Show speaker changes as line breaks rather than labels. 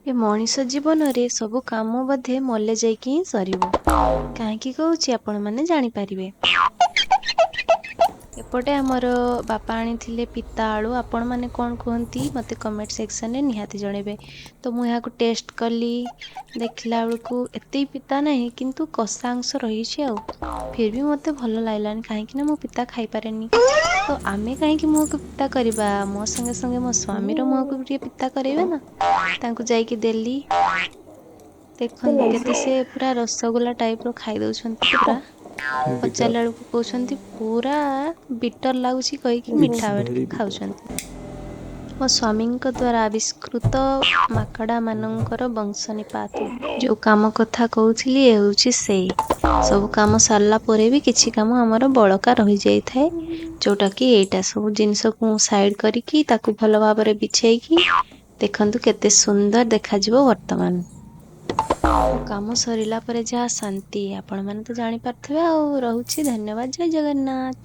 ଏ ମଣିଷ ଜୀବନରେ ସବୁ କାମ ବୋଧେ ମଲେ ଯାଇକି ହିଁ ସରିବ। କାହିଁକି କହୁଛି, ଆପଣମାନେ ଜାଣିପାରିବେ। ଏପଟେ ଆମର ବାପା ଆଣିଥିଲେ ପିତା ଆଳୁ। ଆପଣମାନେ କ'ଣ କୁହନ୍ତି, ମୋତେ କମେଣ୍ଟ ସେକ୍ସନରେ ନିହାତି ଜଣାଇବେ। ତ ମୁଁ ଏହାକୁ ଟେଷ୍ଟ କଲି, ଦେଖିଲା ବେଳକୁ ଏତେ ପିତା ନାହିଁ, କିନ୍ତୁ କଷା ଅଂଶ ରହିଛି। ଆଉ ଫିର୍ ବି ମୋତେ ଭଲ ଲାଗିଲାନି, କାହିଁକି ନା ମୁଁ ପିତା ଖାଇପାରେନି। ତ ଆମେ କାହିଁକି ମୁହଁକୁ ପିତା କରିବା? ମୋ ସଙ୍ଗେ ସଙ୍ଗେ ମୋ ସ୍ୱାମୀର ମୁହଁକୁ ବି ଟିକେ ପିତା କରେଇବା ନା। ତାଙ୍କୁ ଯାଇକି ଦେଲି। ଦେଖନ୍ତୁ କେତେ ସେ ପୁରା ରସଗୋଲା ଟାଇପ୍ର ଖାଇ ଦେଉଛନ୍ତି ପୁରା। ପଚାରିଲା ବେଳକୁ କହୁଛନ୍ତି ପୁରା ବିଟର ଲାଗୁଛି କହିକି
It's
ମିଠା
very bitter.
ଖାଉଛନ୍ତି। ମୋ ସ୍ୱାମୀଙ୍କ ଦ୍ୱାରା ଆବିଷ୍କୃତ ମାକଡ଼ାମାନଙ୍କର ବଂଶ ନିପାତ। ଯେଉଁ କାମ କଥା କହୁଥିଲି, ଏ ହେଉଛି ସେଇ। ସବୁ କାମ ସାରିଲା ପରେ ବି କିଛି କାମ ଆମର ବଳକା ରହିଯାଇଥାଏ, ଯେଉଁଟାକି ଏଇଟା। ସବୁ ଜିନିଷକୁ ମୁଁ ସାଇଡ଼୍ କରିକି ତାକୁ ଭଲ ଭାବରେ ବିଛେଇକି, ଦେଖନ୍ତୁ କେତେ ସୁନ୍ଦର ଦେଖାଯିବ ବର୍ତ୍ତମାନ। କାମ ସରିଲା ପରେ ଯାହା ଶାନ୍ତି, ଆପଣମାନେ ତ ଜାଣିପାରୁଥିବେ। ଆଉ ରହୁଛି, ଧନ୍ୟବାଦ, ଜୟ ଜଗନ୍ନାଥ।